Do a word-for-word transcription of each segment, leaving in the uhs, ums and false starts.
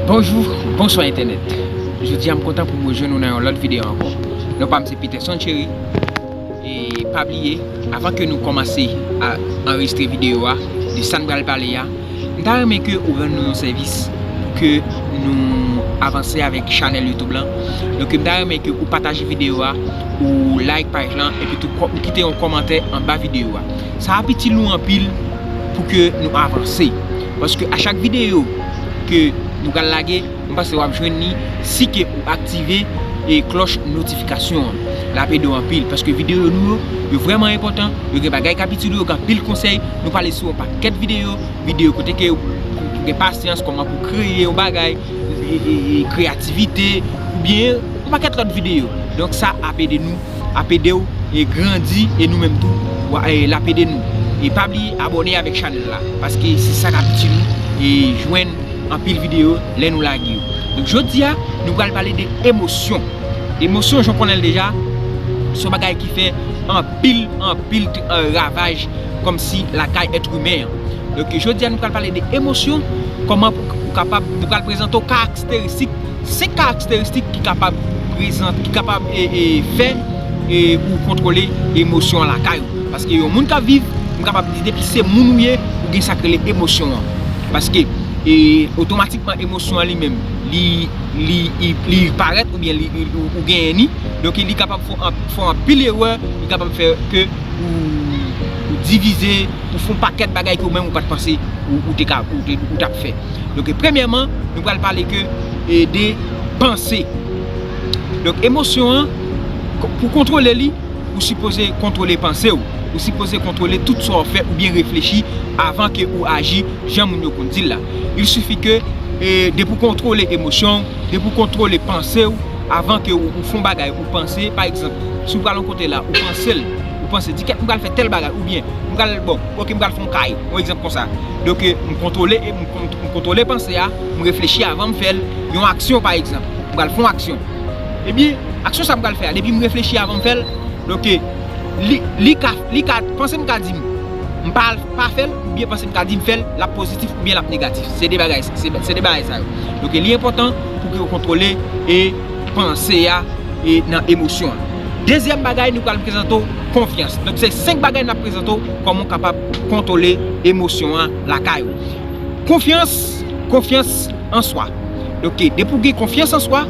Bonjou, bonswa entènèt. Jodi a m kontan pou m rejwenn nou nan yon lòt videyo ankò. Non pa m se Peterson Chery. E pa bliye, avan ke nou kòmanse a anrejistre videyo a, de sa n pral pale a, m ta renmen ke ou rann nou yon sèvis pou ke nou avanse avèk chanèl YouTube lan. Donk m ta renmen ke ou pataje videyo a, ou like paj lan, epi tou kò- ou kite yon kòmantè anba videyo a. Sa ap itil nou anpil pou ke nou avanse. Paske a chak videyo ke nou pral lage, m panse w ap jwenn li si ke ou aktive e klòch notifikasyon an. L ap ede w anpil, paske videyo nou yo, yo vrèman enpòtan, yo gen bagay k ap itil ou, yo gen anpil konsèy, nou pale sou yon pakèt videyo, videyo kote ke ou gen pasyans, kòman pou kreye yon bagay, e, e, e, kreyativite, oubyen yon pakèt lòt videyo. Donk sa ap ede nou, ap ede w e grandi, e nou menm tou, w a- e l ap ede nou. E pa bliye abòne avèk chanèl la, paske se sa k ap itil nou e jwenn anpil videyo lè nou lage yo. Donk jodi a, nou pral pale de emosyon. Emosyon, jan w konnen l deja, se yon bagay ki fè anpil, anpil, eh, ravaj kòmsi lakay èt imen an. Donk jodi a, nou pral pale de emosyon, kòman pou ou kapab, nou pral prezante w karakteristik, senk karakteristik ki kapab prezante, ki kapab, e, e, fè, e, ou kontwole emosyon an lakay ou. Paske yon moun k ap viv, m kapab di depi se moun ou ye, ou gen sa k rele emosyon an. Paske, e, otomatikman emosyon an li menm, li, li, li, li parèt oubyen li, li- ou, ou genyen li. Donk li kapab fè w an- fè w anpil erè, li kapab fè ke ou, ou divize, ou fè yon pakèt bagay ke ou menm ou pa t panse ou, ou te ka, ou te, ou t ap fè. Donk premyèman, nou pral pale ke, e, de panse. Donk emosyon an, ko- pou kontwole li, ou sipoze kontwole panse w. Ou sipoze kontwole tout sa w fè oubyen reflechi avan ke ou aji, jan moun yo konn di l la. Il suffit ke, e, depi w kontwole emosyon w, depi w kontwole panse w, avan ke ou, ou fè yon bagay, ou panse, pa egzanp, si w pral yon kote la, ou panse l, ou panse, di kèt m pral fè tèl bagay, oubyen m pral, bon, oke, m pral fè yon kay, yon egzanp konsa. Donk, e, m kontwole, e, m kont- m kontwole panse a, m reflechi avan m fè l, yon aksyon, pa egzanp, m pral fè yon aksyon. Ebyen, aksyon sa m pral fè a, depi m reflechi avan m fè l, donk, e, li, li ka, li ka, panse m ka di m, m pa al, pa fè l, oubyen panse m ka di m fè l, l ap pozitif oubyen l ap negatif. Se de bagay, se, se de bagay sa yo. Donk, e, li enpòtan pou ke w kontwole, e, panse a, e, nan emosyon an. Dezyèm bagay, nou pral prezante w konfyans. Donk, se senk bagay n ap prezante w kòman w kapab kontwole emosyon an lakay ou. Konfyans, konfyans an swa. Donk, depi w gen konfyans an swa,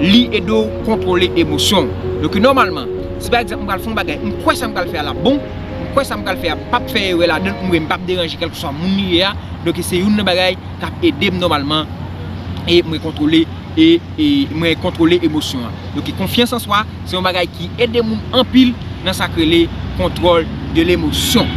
li ede w kontwole emosyon w. Donk, nòmalman, si pa egzanp, m pral fè yon bagay, m kwè sa m pral fè a l ap bon, m kwè sa m pral fè a, m p ap fè erè ladan l, m kwè m p ap deranje kèlkeswa moun li ye a. Donk, se youn nan bagay k ap ede m nòmalman, e mwen kontwole, e, e mwen kontwole emosyon an. Donk, konfyans an swa, se yon bagay ki ede moun anpil nan sa k rele kontwòl de lemosyon.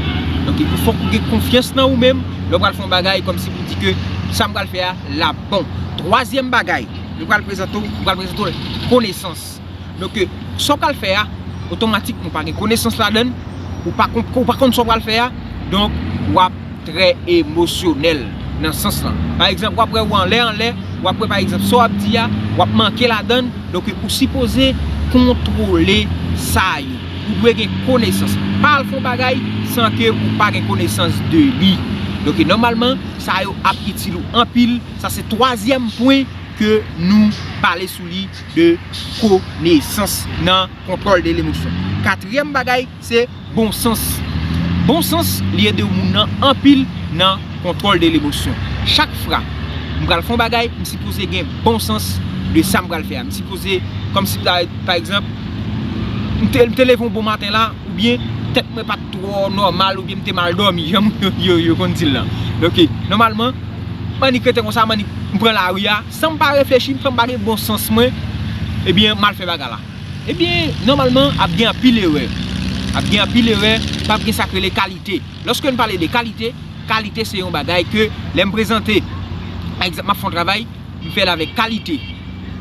Donk, fòk ou gen konfyans nan ou menm, lè w pral fè yon bagay, kòmsi pou di ke sa m pral fè a, l ap bon. Twazyèm bagay, nou pral prezante w, nou pral prezante w konesans. Donk, sa w pral fè a, otomatikman, ou pa gen konesans ladan l, ou pa konn, ou pa konn sa w pral fè a, donk, w ap trè emosyonèl nan sans lan. Pa egzanp, w ap wè ou anlè, anlè, w ap wè, pa egzanp, sa w ap di a, w ap manke ladan l, donk, ou sipoze kontwole sa yo. Ou dwe gen konesans. Pa al fè yon bagay san ke ou pa gen konesans de li. Donk, nòmalman, sa yo ap itil ou anpil. Sa se twazyèm pwen ke nou pale sou li de konesans nan kontwòl de lemosyon. Katriyèm bagay, se bon sans. Bon sans, li ede moun nan anpil nan kontwòl de lemosyon. Chak fwa m pral fè yon bagay, m sipoze gen bon sans de sa m pral fè a. M sipoze, kòmsi, pa, pa egzanp, m te, m te leve yon bon maten la, oubyen tèt mwen pa t twò nòmal, oubyen m te mal dòmi, jan moun yo, yo, yo konn di l lan. Donk, nòmalman, m annik rete konsa, m annik m pran lari a, san m pa reflechi, san m pa gen bon sans mwen, ebyen, m al fè bagay la. Ebyen, nòmalman, ap gen anpil erè. Ap gen anpil erè, p ap gen sa k rele kalite. Lòske n pale de kalite, kalite se yon bagay ke lè m prezante, pa egzanp, m ap fè yon travay, m fè l avèk kalite.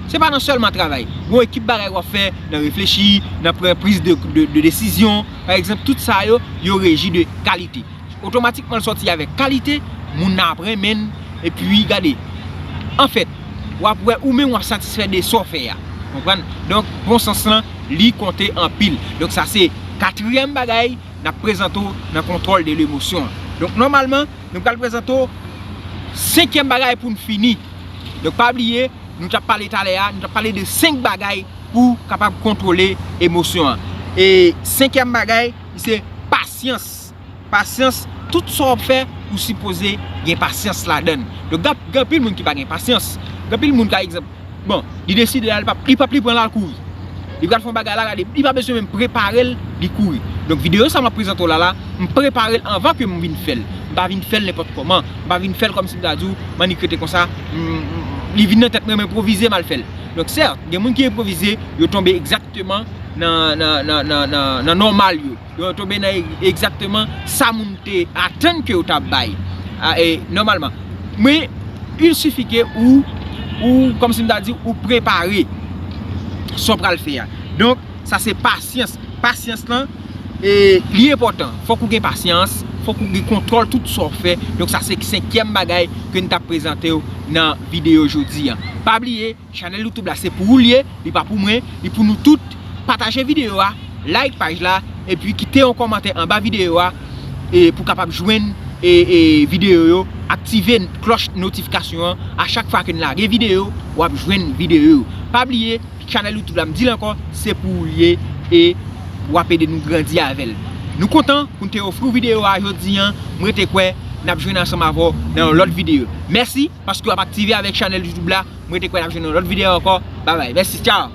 Se pa nan sèlman travay. Gon ekip bagay w ap fè nan reflechi, nan pran priz de, de, de desizyon. Pa egzanp, tout sa yo, yo reji de kalite. Otomatikman, l sòti avèk kalite, moun nan ap renmen l. Epi, gade, anfèt, w ap wè ou menm w ap satisfè de sa w fè a. Konprann? Donk, bon sans lan, li konte anpil. Donk, sa se katriyèm bagay n ap prezante w nan kontwòl de lemosyon an. Donk, nòmalman, nou pral prezante w senkyèm bagay pou n fini. Donk pa bliye, nou t ap pale talè a, nou t ap pale de senk bagay pou w kapab kontwole emosyon an. E senkyèm bagay, se pasyans. Pasyans, tout sa w ap fè, ou sipoze gen pasyans ladan l. Donk gen, gen anpil moun ki pa gen pasyans. Gen anpil moun, pa egzanp, bon, li deside la, li p ap, li p ap, li pran l al kouri. Li pral fè yon bagay la, gade, li pa bezwen menm prepare l, li kouri. Donk videyo sa m ap prezante w la la, m prepare l anvan ke m vin fè l. M pa vin fè l nenpòt kòman. M pa vin fè l kòmsi m ta di w, m annik rete konsa, m, m, li vin nan tèt mwen, m enpwovize, m al fè l. Donk sèt, gen moun ki enpwovize, yo tonbe egzakteman nan, nan, nan, nan, nan, nan nòmal yo. Yo tonbe nan egzakteman sa moun te atann ke yo t ap bay. A, e, nòmalman. Men, il sifi ke ou, ou, kòmsi m ta di, ou prepare sa w pral fè a. Donk, sa se pasyans. Pasyans lan, e, li enpòtan. Fòk ou gen pasyans, fòk ou gen kontwòl tout sa w fè. Donk, sa se senkyèm bagay ke n t ap prezante w nan videyo jodi a. Pa bliye, chanèl YouTube la se pou ou l ye, li pa pou mwen, li pou nou tout. Pataje videyo a, like paj la, epi kite yon kòmantè anba videyo a, e pou kapab jwenn e, e videyo yo, aktive klòch notifikasyon an, a chak fwa ke n lage videyo, w ap jwenn videyo yo. Pa bliye, chanèl YouTube la, m di l ankò, se pou ou l ye, e w ap ede nou grandi avè l. Nou kontan pou n te ofri w videyo a jodi a, m rete kwè n ap jwenn ansanm avè w nan yon lòt videyo. Mèsi paske w ap aktive avèk chanèl YouTube la, m rete kwè n ap jwenn yon lòt videyo ankò. Babay, mèsi, tchaw.